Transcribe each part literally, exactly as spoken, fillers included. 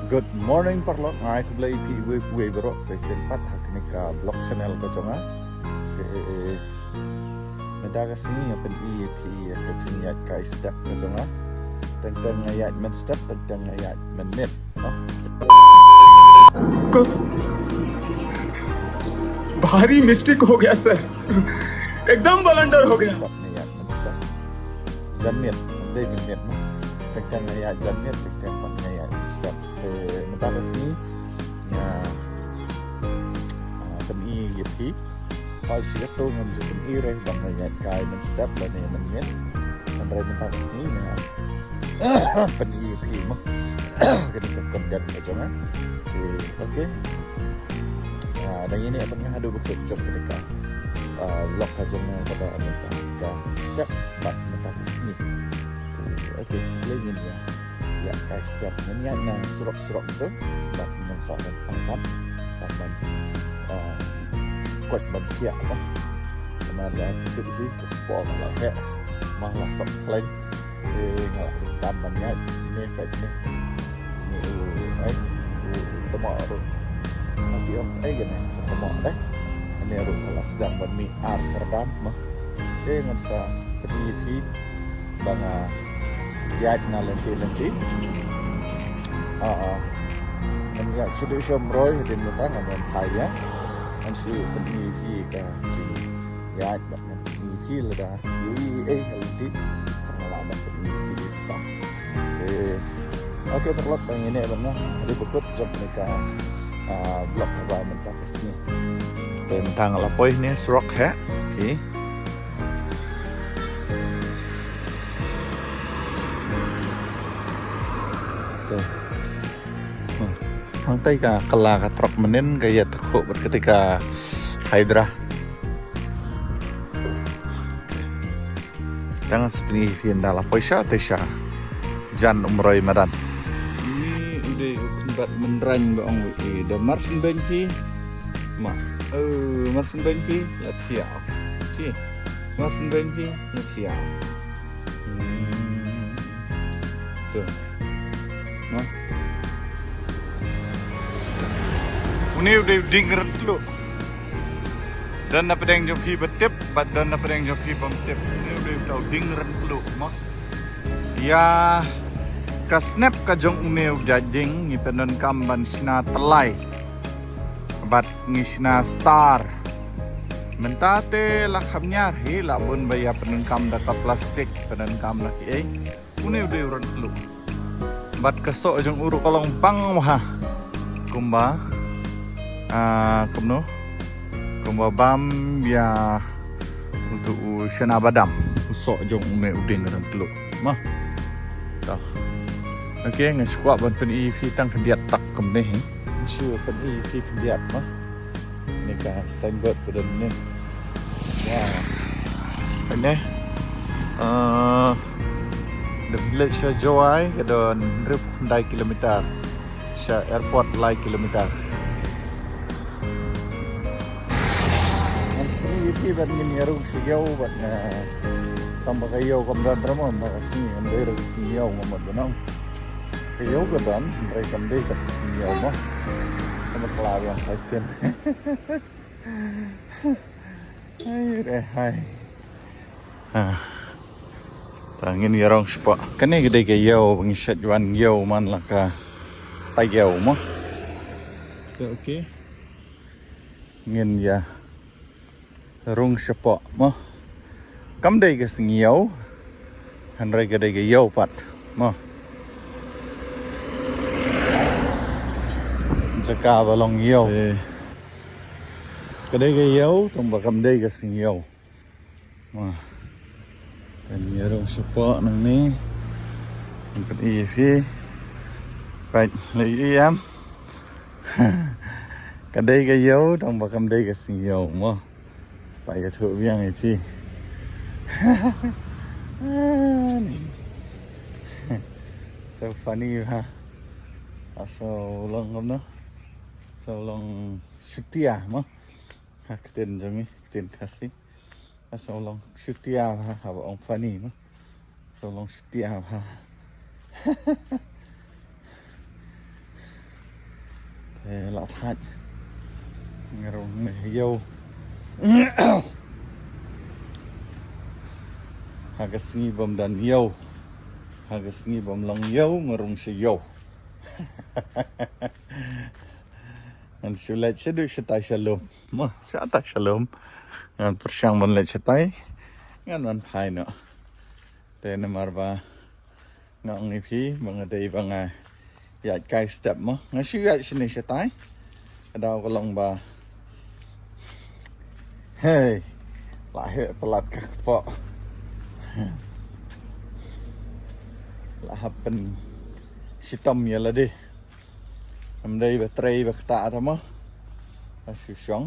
Good morning paralok, nga ai khublei ïa phi uwei pa uwei baroh sa shisien pat ha kane ka vlog channel ka jong nga. Te mynta ka sngi nga pyni ïa phi ïa ka jingïaid kai step ka jong nga. Teng teng nga ïaid mynstep, teng teng nga ïaid mynmiet. भारी मिस्टेक हो गया सर, एकदम बलंडर हो गया। Janmiet, dei mynmiet mo. Teng teng nga ïaid janmiet, teng teng pat nga ïaid mynstep. Te mynta ka sngi nga, ah, pyni ïa phi. Hooid, shi katta ngam ju pyni re ba nga ïaid kai mynstep lane mynmiet. Hynrei mynta ka sngi nga pyni ïa phi mo. Kane ka content ka jong nga. Te, okay. Ah, dang ïa ne ban nga haduh ba kut jong kane ka, ah, vlog ka jong nga kaba mynta ka step bad mynta ka sngi. Te, okay, lei ngin ïa ïaid kai step. Ngin ïaid na surok surok tu bad ngin sa ban pang pat. Ban ban, ah, koit ban thiah mo. Namar da kut shi ka por la heh. Ma la sop khlaiñ. Te nga la kam ban ïaid ne peit ne. Ni u, ai, u tamo ruh. Nanti ong ai kane tamo deh. Ane ruh la sdang ban mih ar kyrdan mo. Te ngan sa pyni ïa phi ba nga ïaid na lynti lynti. Ah, ah. Ngan ïaid shu dei shom roi hadien mynta ngan wan phai ïa. Ngan shu pyni ïa phi ka jingïaid bad ngan pyni ïa phi lada ïohi ei ha lynti. Sa nga lah ban pyni ïa phi. Te, okay, paralok, dang ïa ne ban nga haduh ba kut jong kane ka, ah, vlog kaba mynta ka sngi. Te mynta nga la poi ne surok heh. Okay. Te. Hmm. Hangtai ka kylla ka trok mynnin ka ïa takhuh bad katei ka Hydra. Tang sa pyni ïa phi ynda la poi sha te sha jan Umroi madan. Ni u dei u kynbat mynrang ba ong u i da mar syn beiñ phi. Ma. Eh, mar syn beiñ phi la thiah. Phi. Mar syn beiñ phi la thiah. Hmm. Tu. Ma. Une u dei u dieng ryntluh. Don na pdeng jong phi ba tip bad don na pdeng jong phi bym tip. Une u dei uta u dieng ryntluh mo. Ïa ka snep ka jong une u jait dieng ngi pyndonkam ban shna tyllai bad ngi shna star. Mynta te la kham ñiar hi, la bun ba ïa pyndonkam da ka plastik, pyndonkam da kiei. Une u dei u ryntluh. Bad ka soh jong u ruh ka long pang bha. Kumba, ah, kumno? Kumba bam ïa utu u shana badam. U soh jong une u dieng ryntluh. Ma. Tau. Okay, nga shu kwah ban pyni ïa phi tang khyndiat tak kumne hi. Nga shu pyni ïa phi khyndiat ma. Ni ka signboard ka don ni. Wow. Ini, eh, the village sha Jowai ka don hynriew phew khyndai kilometer. Sha airport lai kilometer. Ngan pyni ïa phi ban ngin ïa rung sha ïew bad nga. Tang ba ka ïew kam don re mo, ba ka sngi ngan dei rung sha ïew mo, mo, don. Ka ïew ka don, hynrei kam dei ka sngi ïew mo. Ka ma kla biang sa shisien. Hai re hai. Ha. Ta ngin ïa rung shapoh. Kane ka dei ka ïew ba ngi shait wan ïew man la ka ta ïew mo. Okay. Ngin ïa rung shapoh mo. Kam dei ka sngi ïew. Hynrei ka dei ka ïew pat mo. Jaka ba long ïew. Eh. Ka dei ka ïew tang ba kam dei ka sngi ïew. Mo. Kan ïa rung shapoh nangne. Kan pyni ïa phi. Peit la ïohi em. Ka dei ka ïew tang ba kam dei ka sngi ïew mo. Peit ka thuh biang ïa phi. So funny ha. So long kumno? So long shutia mo. Ha ktien jong ngi, ktien Khasi. Sa long shutia bha, haba ong funny mo. Sa long shutia bha. Ïew. Ha ka sngi bym don ïew, ha ka sngi bym long ïew, nga rung sha ïew. Ngan shu leit shaduh shatai sha lum. Mo, shatai sha lum. Ngan pyrshang ban leit shatai. Ngan wan phai noh. Te namar ba nga ong ïa phi ba nga dei ba nga ïaid kai step mo. Nga shu ïaid shane shatai. Ka daw ka long ba, hei, la heh palat ka kpoh. La hap pynshitom ïa lade. Ym dei ba trei ba ktah ta mo. Nga shu shong.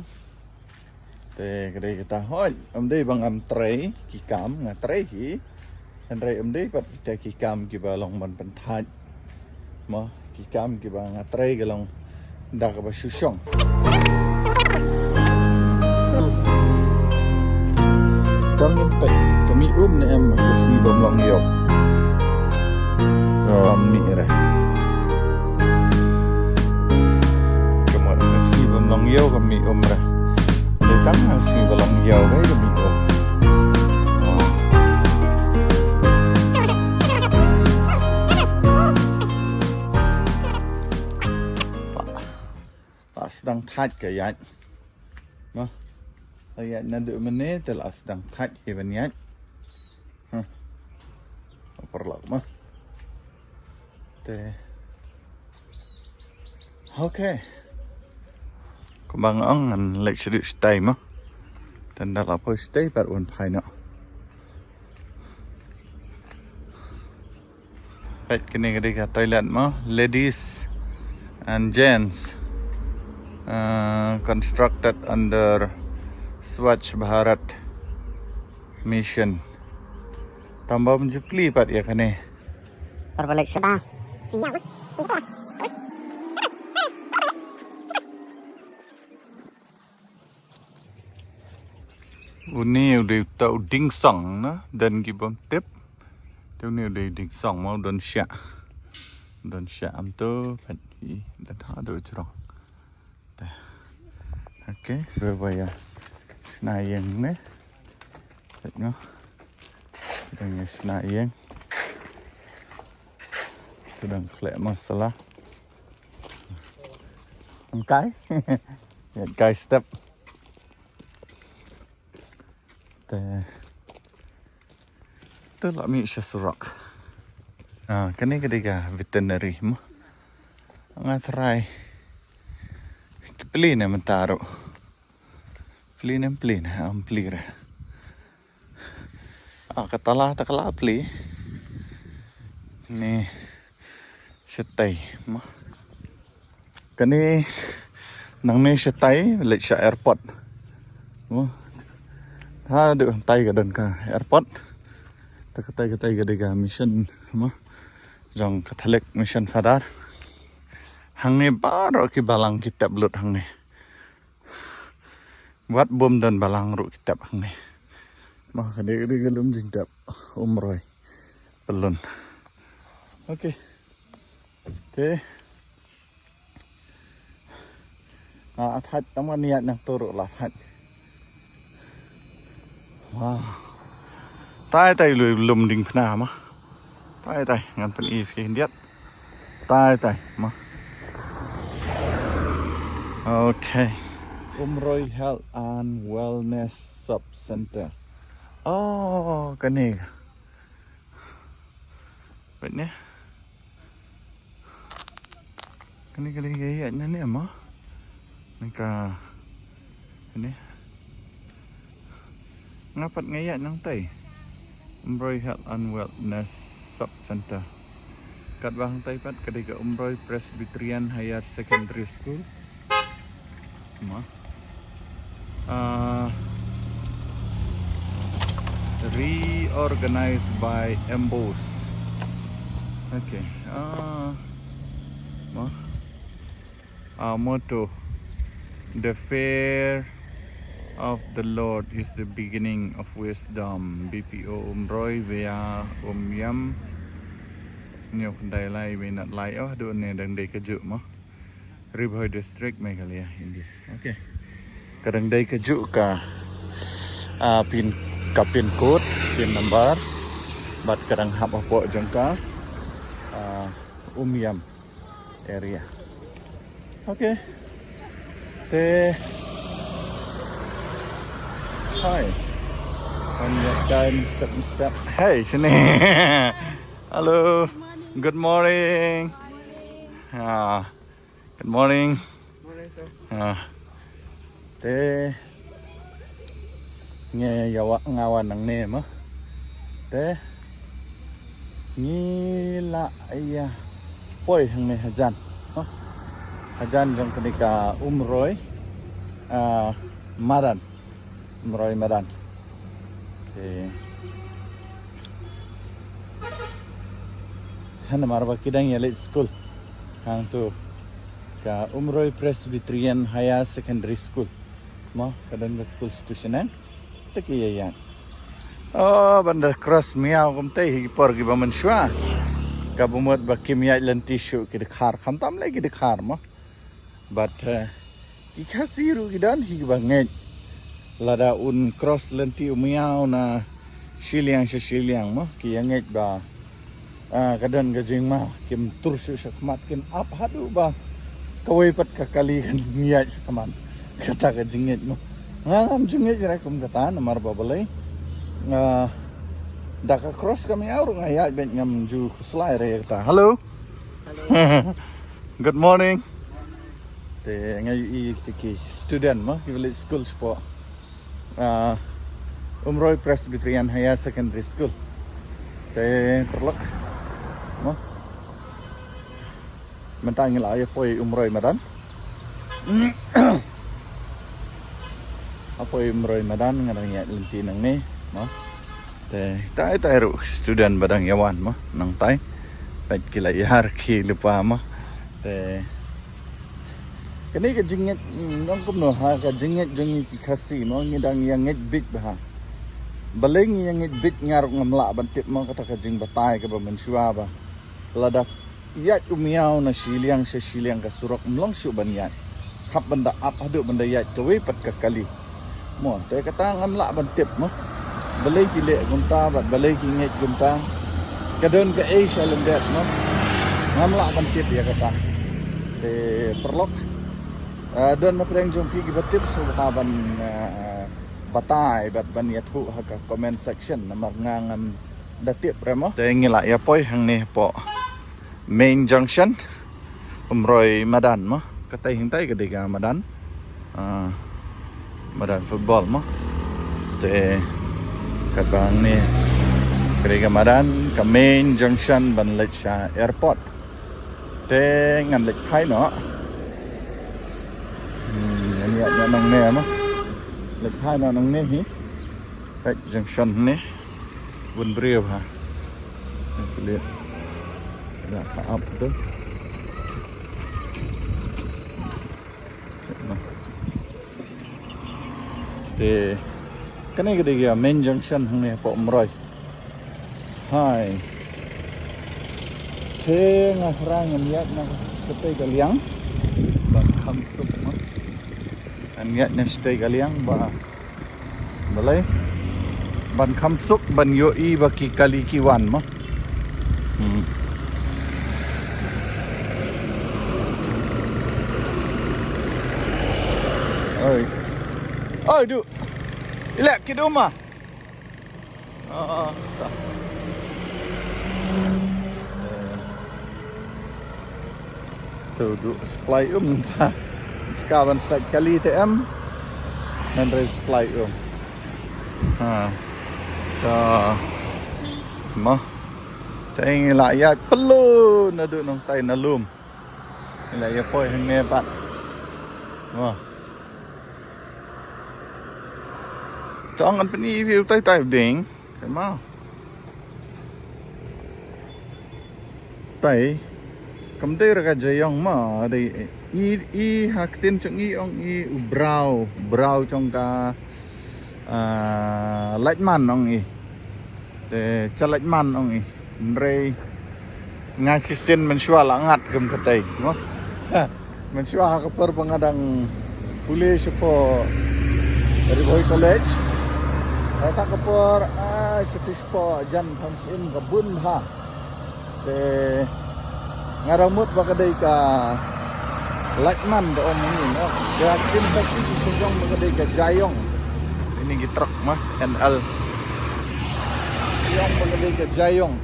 Te ka dei kata, hooid, ym dei ba ngam trei ki kam, nga trei hi. Hynrei ym dei pat kita ki kam kiba long ban pynthait. Mo, ki kam kiba nga trei ka long da kaba shu shong. Tang ngam peit, ka mih um ne em, ka sngi bym long ïew. Ka mih re. Ka mut ka sngi bym long ïew ka mih um re. Dei tang ka sngi ba long ïew re ka mih um. Oh. La, la sdang thait ka ïaid. Mo. La ïaid naduh mynne te la sdang thait hi ban ïaid. Huh. Paralok mo. Te. Okay. Kumba nga ong ngan leit shaduh shatai mo. Te ynda la poi shatai pat wan phai noh. Peit kane ka dei ka toilet mo, ladies and gents. Uh, constructed under Swachh Bharat Mission. Tang ba ym ju plie pat ïa kane. Paralok sha ba. Une u dei uta u dieng song na, don ki bym tip. Te une u dei dieng song mo, don shah. Don shah am to, peit hi, don ha, don jrong. Te. Okay, ba ba ïa shna ïing ne. Peit mo. Dang ïa shna ïing. Te dang khleh masala. Ym kai. Ym kai step. Te. Te la mih sha surok. Ah, kane ka dei ka veterinary mo. Nga tharai. Ki plie ne mynta ruh. Plie ne ym plie ne, ym plie re. Ah, ka tala ta ka la plie. Ne shatai mo. Kane nangne shatai leit sha airport. Mo. Haduh hangtai ka don ka airport. Ta katai katai ka dei ka mission mo. Jong Catholic Mission Father. Hangne baroh ki balang ki tep lut hangne. Wat bym don balang ruh ki tep hangne. Mo ka dei ka dei ka lum jingtep Umroi. Pyllun. Okay. Te. Nga thait tang ban ïaid nangto ruh la thait. Wow. Tai tai lum diengphna mo. Tai tai ngan pyni phi khyndiat. Tai tai mo. Okay. Umroi Health and Wellness Sub Center. Oh, kane. Peit ne. Kane ka dei ka ïaid na ne mo. Nangta kane. Nga pat nga ïaid nangtai. Umroi Health and Wellness Sub Center. Katba hangtai pat ka dei ka Umroi Presbyterian Higher Secondary School. Mo. Ah, reorganized by M B O S. Okay. Ah, mo. Our motto, "The fear of the Lord is the beginning of wisdom." B P O Umroi, Via Umiam. Hynñiew khyndai lai minot lai, oh, haduh ne dang dei kajuh mo. Ri Bhoi District, Meghalaya, India. Okay. Ka dang dei ka juh ka, ah, pin, ka pin code, pin number. Bad ka dang hap hapoh jong ka, ah, Umiam area. Okay. Te. Hi. One more time, step, step. Hey, sini. Hello. Good morning. Ah. Good morning. Morning, sir. Ah. Te ngi ïa wa, nga wan nangne mo. Te ngi la ïa poi hangne hajan. Mo. Hajan jong kane ka Umroi, ah, Madan. Umroi Madan. Okay. Hana mar ba ki dang ïa leit skul. Hangtu ka Umroi Presbyterian Higher Secondary School. Mo, ka don ka skul sha tu shaneng. Te ki ïa ïaid. Oh, ban da cross miaw kumta hi ki por kiba mynshuwa. Kaba mut ba kim ïaid lynti shuh ki dkhar. Khamtam lei ki dkhar mo. But, eh, ki Khasi ruh ki don hi kiba ngeit. Lada un cross lynti u miaw na shiliang sha shiliang mo. Ki ïa ngeit ba, ah, ka don ka jingma. Kim tur shuh sha khmat, kin ap haduh ba kawei pat ka kali kan ïaid sha khmat. Kata ka jingngeit mo. Nga ngam ju ngeit re kum kata namar ba balei. Ah, da ka cross ka miaw ruh nga ïaid beit, ngam ju khuslai re kata. Hello. Hello. Good morning. Te nga ïohi te ki student mo, ki village school shapoh, ah, Umroi Presbyterian Higher Secondary School. Te paralok mo. Mynta ngi la ïa poi Umroi Madan. Ïa poi Umroi Madan, nga dang ïaid lynti nangne mo. Te tai tai ruh student ba dang ïa wan mo, nangtai. Peit ki la ïar ki lypa mo. Te kane ka jingngeit, mm, nong kumno ha, ka jingngeit jong ngi ki Khasi mo, ngi dang ïa ngeit beit bha. Balei ngi ïa ngeit beit nga ruh ngam lah ban tip mo, kata ka jingbatai kaba mynshuwa ba lada ïaid u miaw na shiliang sha shiliang ka surok, ym long shuh ban ïaid. Hap ban da ap haduh ban da ïaid kawei pat ka kali. Mo, te kata ngam lah ban tip mo. Balei ki leh kumta bad balei ki ngeit kumta. Ka don kaei sha lyndet mo. Ngam lah ban tip ïa kata. Te paralok, ah, don na pdeng jong phi kiba tip, sngewbha ban, ah, batai bad ban ïathuh ha ka comment section namar nga ngam da tip re mo. Te ngi la ïa poi hangne hapoh main junction Umroi Madan mo. Katai hangtai ka dei ka Madan. Ah, Madan football mo. Te katba hangne ka dei ka Madan, ka main junction ban leit sha airport. Te ngan leit phai noh. Hmm, ngan ïaid noh nangne mo. Leit phai noh nangne hi. Peit junction ne. Bun briew ha. Ngan leit. Ïa ka ap tu. Te kane ka dei ka main junction hangne hapoh Umroi. Hai. Te nga thrang ngam ïaid na katei ka liang ban kham suk mo. Ngam ïaid na shatei ka liang ba balei? Ban kham suk, ban ïohi ba ki kali ki wan mo. Hmm. Oi. Oi, du. Ilek ki du ma. Ah, ta. Tu du supply um ta. Jaka ban sait kali te em. Hynrei supply um. Ha. Ta. Ma. Sa ngi la ïa pyllu naduh nongtai na lum. Ngi la ïa poi hangne pat. Ma. Tang ngan pyni ïa phi u tai tai ding. Te ma. Tai. Kam dei ra ka jaiong ma, dei i, i ha ktien jong i ong i u brau, brau jong ka, ah, Laitman ong i. Te cha Laitman ong i. Hynrei nga shisien mynshuwa la ngat kum katai mo. Mynshuwa ha ka por ba nga dang pule shapoh Ri Bhoi College. Kata ka por, ah, sha tish po jan pang sim ka bun ha. Te nga rau mut ba ka dei ka Lightman da ong ni, no. Ka kin ka si ki jong ba ka dei ka Jayong. Ini ki truck ma, N L. Jayong ba ka dei ka Jayong.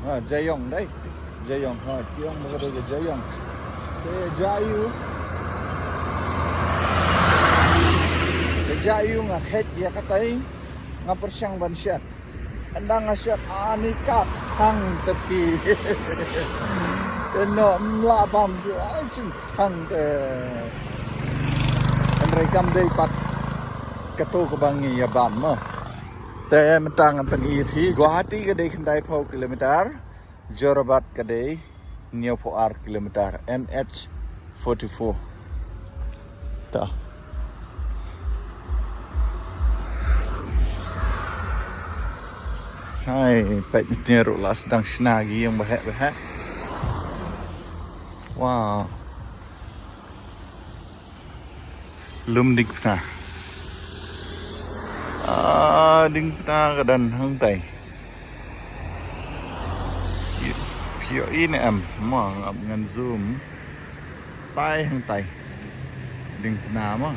Ha, Jayong dei. Jayong, ha, Jayong ba ka dei ka Jayong. Te Jayu. Te Jayu nga khet ya katai. Nga pershang ban shet. Ynda nga shet ani ka thang te phi. Te no mla bam shu ai ching thang te. Hynrei kam dei pat kato ka ba ngi ya bam mo. Te mynta ngan pyni phi Guwahati ka dei khyndai phew kilometer. Jorabat ka dei hynñiew phew ar kilometer, N H forty-four. Ta. Hai, peit mynta ruh la sdang shna ki ïing ba heh ba heh. Wow. Lum diengphna. Ah, diengphna ka don hangtai. Phi ïohi ne em? Mo, nga ap ngan zoom. Tai hangtai. Diengphna mo.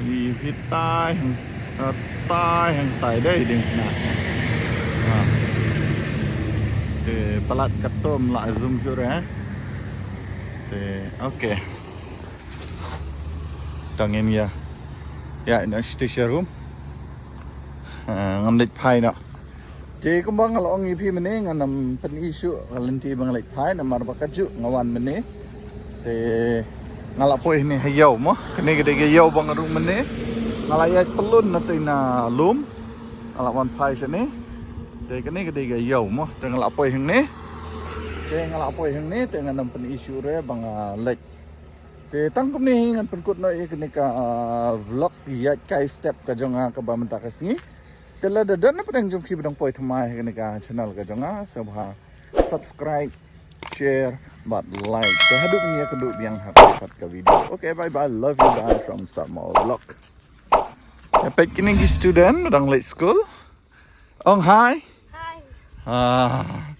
Ïohi tai hang, ah, tai hangtai dei diengphna. Ah. Te palat katto ym lah zoom shuh re. Te, okay. Tang ïa ïa ïa ïa station room. Ah, ngan leit phai noh. Te kumba nga la ong ïa phi mynne ngan ym pyni shuh ka lynti ba nga leit phai namar ba kajuh nga wan mynne. Te nga la poi hangne ha ïew mo. Kane ka dei ka ïew ba nga rung mynne. Nga la ïaid pyllun na te na lum. Nga la wan phai shane. Te kane ka dei ka ïew mo. Te nga la poi hangne. Te nga la poi hangne te ngan ym pyni shuh re ba nga leit. Te tang kumne hi ngan pynkut noh ïa kane ka, ah, vlog ïaid kai step ka jong nga kaba mynta ka sngi. Te lada don na pdeng jong phi ba dang poi thymmai ha kane ka channel ka jong nga, sngewbha subscribe, share bad like. Te haduh mynta ka duh biang ha kane ka video. Okay, bye bye. Love you guys from Samal Vlog. Ïa peit kine ki student ba dang leit skul. Ong hi. Hi. Ah.